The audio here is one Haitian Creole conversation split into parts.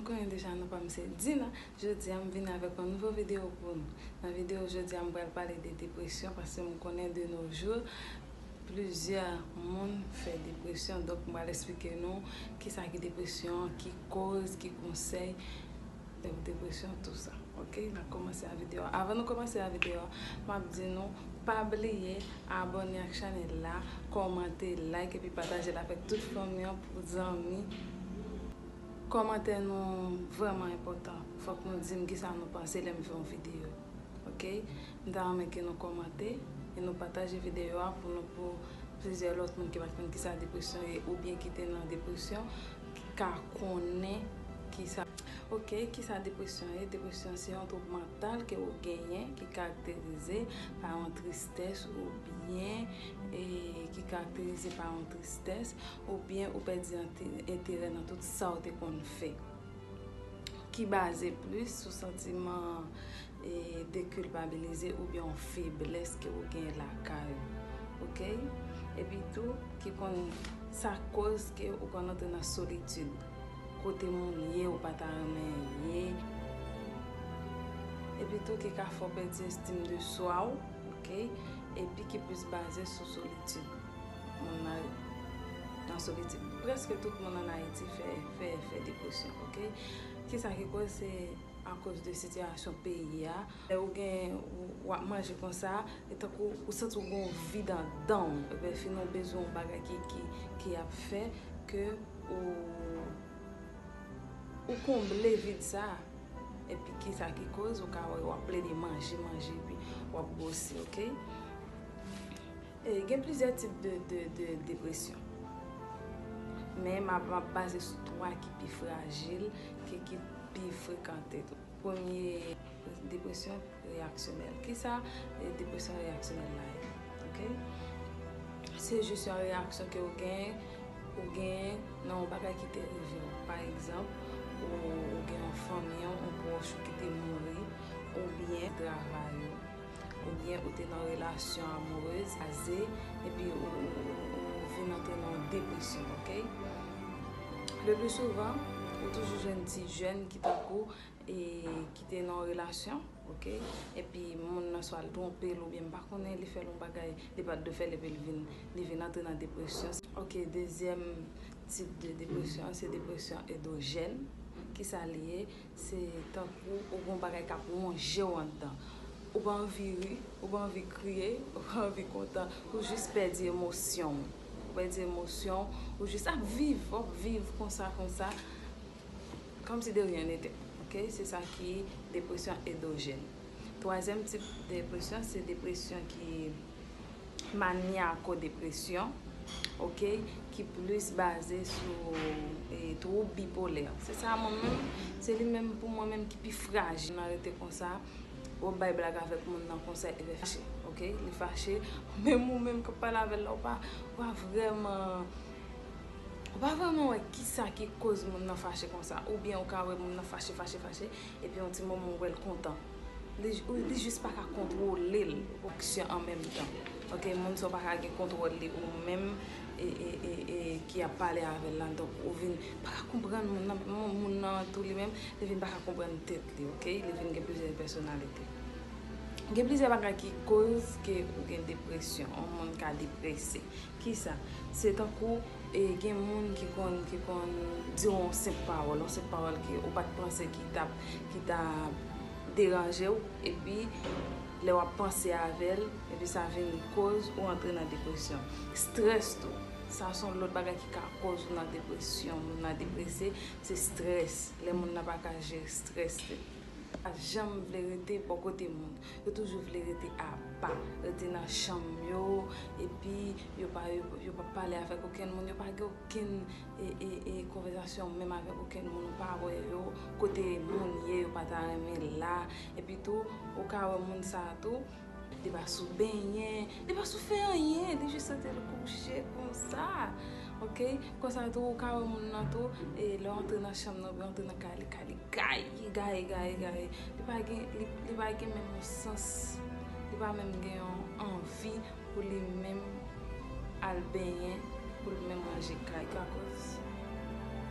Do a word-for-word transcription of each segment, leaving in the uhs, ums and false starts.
Konnen deja non pa m se Dina. Jodi a m vin avèk yon nouvo videyo pou nou. Nan videyo jodi a m pral pale de depresyon paske m konnen de nos jours plizyè moun fè depresyon. Donk m pral eksplike nou kisa ki depresyon, ki koz, ki konsèy de depresyon, tou sa. Ok, n ap kòmanse a videyo a. Avan nou kòmanse a videyo a, m ap di nou pa bliye abòne ak chanèl la, kòmante, like epi pataje l avèk tout fanmi an pou zanmi. Kòmantè nou vrèman enpòtan. Fòk nou di m kisa nou panse lè m fè yon videyo. Ok? M ta renmen ke nou kòmante e nou pataje videyo a pou nou, pou plizyè lòt moun ki pa t konn kisa depresyon ye oubyen ki te nan depresyon ka konnen kisa. Ok, kisa depresyon ye? Depresyon se yon twoub mantal ke ou genyen ki karakterize pa yon tristès oubyen e ki karakterize pa yon tristès oubyen ou pèdi ante- enterè nan tout sa ou te konn fè, ki baze plis sou santiman e dekilpabilize oubyen yon feblès ke ou gen lakay ou. Ok? Epi tou, ki konn sa koz ke ou konn antre nan solitid, kote moun ye ou pa ta renmen ye. Epi tou, ki ka fè w pèdi estim de swa w, ok? Epi ki plis baze sou solitid. Moun nan nan solitid. Prèske tout moun ann Ayiti fè, fè, fè depresyon, ok? Kisa ki koz? Se akoz de sitiyasyon peyi a. Lè ou gen, ou, w ap manje konsa, e tankou ou santi w gen yon vid anndan w. Epi fin ou bezwen yon bagay ki, ki, ki ap fè ke ou, ou konble vid sa. Epi kisa ki koz? Ou ka wè w ap plede manje, manje, epi w ap gwosi, ok? E, gen plizyè tip de, de, de depresyon. Men m ap, m ap baze sou twa ki pi frajil, ki, ki pi frekante tou. Premye, depresyon reyaksyonèl. Kisa, e, depresyon reyaksyonèl la ye? Ok? Se jis yon reyaksyon ke ou gen, ou gen nan yon bagay ki te rive w. Pa egzanp, ou, ou gen yon fanmi w, yon pwòch ou ki te mouri, oubyen travay ou, oubyen ou te nan relasyon amourez, aze, epi ou, ou, ou, ou vin antre nan yon depresyon, ok? Le pli souvan, ou toujou jwenn ti jèn ki tankou, e ki te nan yon relasyon, ok? Epi moun nan swa l twonpe l oubyen m pa konnen, li fè l yon bagay, li pa t dwe fè l, epi l vin, li vin antre nan depresyon. Ok, dezyèm tip de depresyon, se depresyon andwojèn. Kisa li ye? Se tankou ou gen yon bagay k ap wonje w anndan. Ou pa anvi ri, ou pa anvi kriye, ou pa anvi kontan, ou jis pèdi emosyon w. Ou pèdi emosyon w, ou jis ap viv, w ap viv konsa, konsa. Kòmsi de rien n'était. Ok? Se sa ki depresyon andwojèn. Twazyèm tip depresyon, se depresyon ki manyako-depresyon, ok, ki plis baze sou, e, twoub bipolè. Se sa mwen menm, se li menm pou mwen menm ki pi frajil. Nan rete konsa, w ap bay blag avèk moun nan konsa, epi fache, ok? Li fache, menm ou menm k ap pale avè l la, ou pa, ou pa vrèman, ou pa vrèman wè kisa ki koz moun nan fache konsa. Oubyen ou ka wè moun nan fache, fache, fache, epi yon ti moman ou wè l kontan. Li, li jis pa ka kontwole l. Aksyon an menm tan. Ok, moun sa w pa ka gen kontwòl li ou menm, e, e, e, e, ki ap pale avè l la. Donk, ou vin pa ka konprann moun nan, moun, moun nan tou li menm, li vin pa ka konprann tèt li, ok? Li vin gen plizyè pèsonalite. Gen plizyè bagay ki koz ke ou gen depresyon, yon moun ka deprese. Kisa? Se tankou, e, gen moun ki konn, ki konn di w yon senp pawòl, yon senp pawòl ke ou pa t panse ki t ap, ki t ap deranje w, epi lè w ap panse avè l, epi sa vin koz ou antre nan depresyon. Strès tou, sa se yon lòt bagay ki ka koz ou nan depresyon, moun nan deprese, se strès. Lè moun nan pa ka jere strès li. Pa janm vle rete bò kote moun. Yo toujou vle rete apa, rete nan chanm yo, epi yo pa, yo, yo pa pale avèk okenn moun, yo pa gen okenn, e, e, e, konvèsasyon menm avèk okenn moun, ou pa wè yo, kote moun ye, yo pa ta renmen la. Epi tou, ou ka wè moun sa a tou, li pa sou benyen, li pa sou fè anyen, li jis rete l kouche konsa. Ok? Konsa tou, ou ka wè moun nan tou, e lè w antre nan chanm nan, oubyen antre nan kay li, kay li gaye, gaye, gaye, gaye. Li pa gen, li, li pa gen menm yon sans, li pa menm gen yon anvi pou li menm al benyen, pou li menm ranje kay. Ki akoz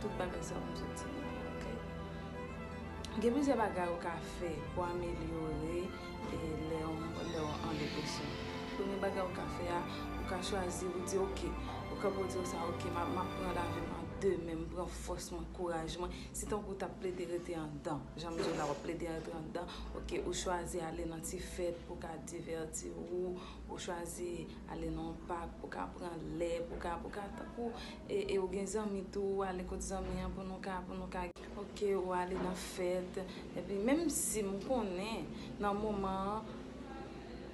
tout bagay sa yo m sot di nou, ok? Gen plizyè bagay ou ka fè pou amelyore e lè w, lè w an depresyon. Premye bagay ou ka fè a, ou ka chwazi, ou di, "Ok," ou kanpe, ou di sa, "Ok, m ap, m ap pran lavi m an de men, m pran fòs mwen, kouraj mwen." Se tankou w t ap plede rete anndan. Jan m di w la, w ap plede rete anndan. Ok, ou chwazi ale nan ti fèt pou w ka divèti w, ou chwazi ale nan yon pak pou w ka pran lè, pou w ka, pou w ka, tankou, e, e ou gen zanmi tou, ou ale kot zanmi an pou nou ka, pou nou ka, ok, ou ale nan fèt. Epi menm si m konnen nan moman an,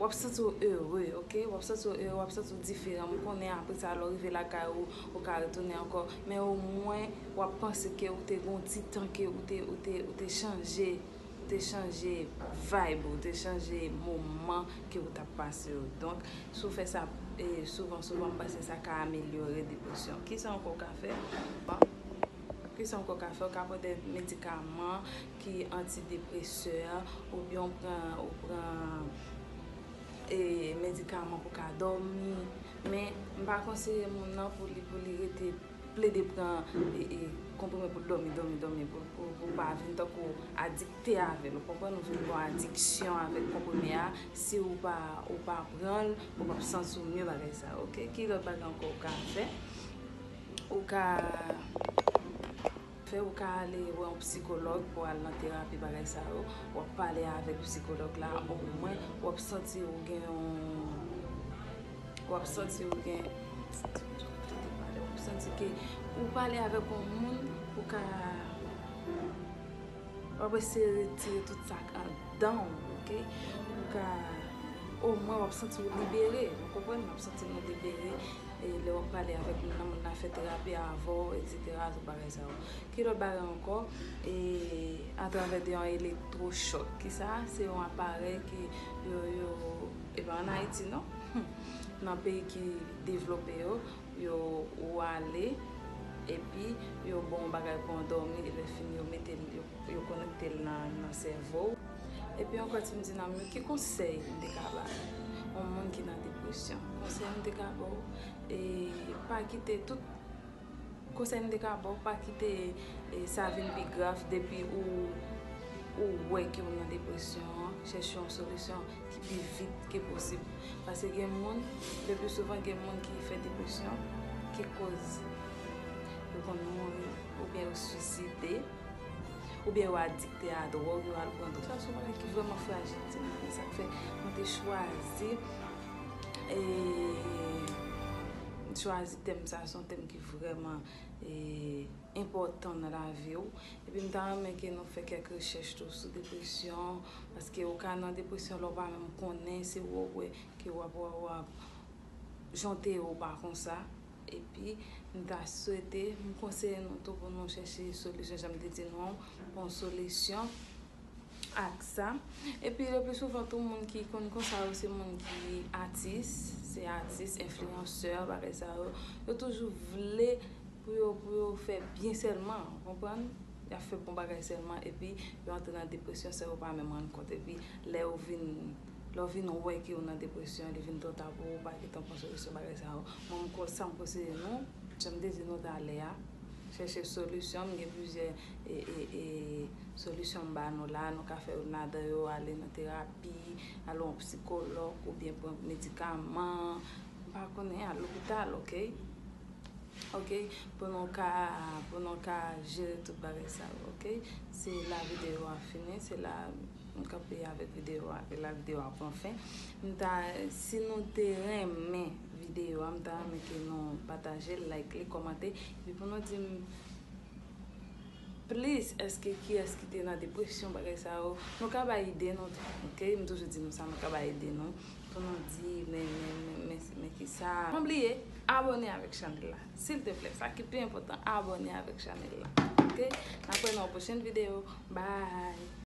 w ap santi w ere, ok? W ap santi w ere, w ap santi w diferan. M konnen apre sa, lè w rive lakay ou, ou ka retounen ankò. Men omwen, w ap panse ke ou te gen yon ti tan ke ou te, ou te, ou te chanje, ou te chanje vibe, ou te chanje moman ke ou t ap pase yo. Donk, si w fè sa, e, souvan, souvan, m panse sa ka amelyore depresyon. Kisa ankò w ka fè? Bon. Kisa ankò w ka fè? Ou ka pran de medikaman ki antidepresè, oubyen ou pran, ou pran, e, medikaman pou ka dòmi. Men, m pa konseye moun nan pou li, pou li rete plede pran, e, e, konprime pou dòmi, dòmi, dòmi, pou, pou, pou pa vin tankou adikte avè l. Ou konprann? Ou vin gon adiksyon avèk konprime a, si ou pa, ou pa pran l, ou p ap santi w mye bagay sa, ok? Ki lòt bagay ankò ou ka fè? Ou ka fè, ou ka ale wè yon psikològ pou al nan terapi, bagay sa yo. W ap pale avèk psikològ la, omwen w ap santi ou gen yon, w ap santi ou gen, w ap santi ke ou pale avèk yon moun, ou ka, w ap eseye retire tout sa k anndan w, ok? Ou ka, omwen w ap santi w libere, ou konprann? W ap santi nou libere, e lè w ap pale avèk moun nan, moun nan fè terapi avè w, etsetera, tout bagay sa yo. Ki lòt bagay ankò? E atravè de yon elektwochòk. Kisa? Se yon aparèy ke yo, yo, e pa ann Ayiti non, nan peyi ki devlope yo, yo, ou ale, epi yo ba w yon bagay pou w dòmi, e lè fini yo mete l, yo, yo konekte l nan, nan sèvo w. Epi ankò, ti m di nan men, ki konsèy m te ka ba yon moun ki nan depresyon? Konsèy m te ka ba w, e pa kite tout konsèy m te ka ba w, pa kite, e, sa vin pi grav depi ou, ou wè ke w nan depresyon an. Chèche yon solisyon ki pi vit ke posib. Paske gen moun, le pli souvan gen moun ki fè depresyon, ki koz yo konn mouri, oubyen yo swiside, oubyen yo adikte a dwòg, yo al pran dwòg. Sa se yon bagay ki vrèman frajil, ti moun. Sa k fè mwen te chwazi, e, chwazi tèm sa, se yon tèm ki vrèman, e, enpòtan nan lavi w. Epi m ta renmen ke nou fè kèk rechèch tou sou depresyon, paske ou ka nan depresyon lè w pa menm konnen, se ou wè ke w ap, w ap, w ap jan w te ye ou pa konsa. Epi m ta swete, m konseye nou tou pou nou chèche solisyon, jan m te di nou an, bon solisyon ak sa. Epi le pli souvan tou, moun ki konn konsa yo se moun ki atis, se atis, enfliyansè, bagay sa yo. Yo toujou vle pou yo, pou yo fè byen sèlman, ou konprann? Y ap fè bon bagay sèlman, epi yo antre nan depresyon san yo pa menm rann kont. Epi lè yo vin, lè w vin wè ke w nan depresyon, li vin twò ta pou ou, ou pa gentan pran solisyon bagay sa yo. Mwen, m kon-, sa m konseye nou, jan m te di nou talè a, chèche solisyon. M gen plizyè, e, e, e, solisyon m ba nou la. Nou ka fè youn ladan yo, ale nan terapi, ale yon psikològ, oubyen pran medikaman. M pa konnen, al lopital, ok? Ok, pou nou ka, pou nou ka jere tout bagay sa yo, ok? Se la videyo a fini, se la m kanpe avèk videyo a, e la videyo a pran fen. M ta, si nou te renmen videyo a, m ta renmen ke nou pataje l, like li, kòmante, epi pou nou di m plis, èske kiyès ki te nan depresyon, bagay sa yo, nou ka bay ide nou tou, ok? M toujou di nou sa, nou ka bay ide nou, pou nou di, men, men, men, men, men kisa. Pa bliye, abòne avèk chanèl la, silteplè, sa ki pi enpòtan, abòne avèk chanèl la, ok? N ap wè nan yon pwochèn videyo, bye!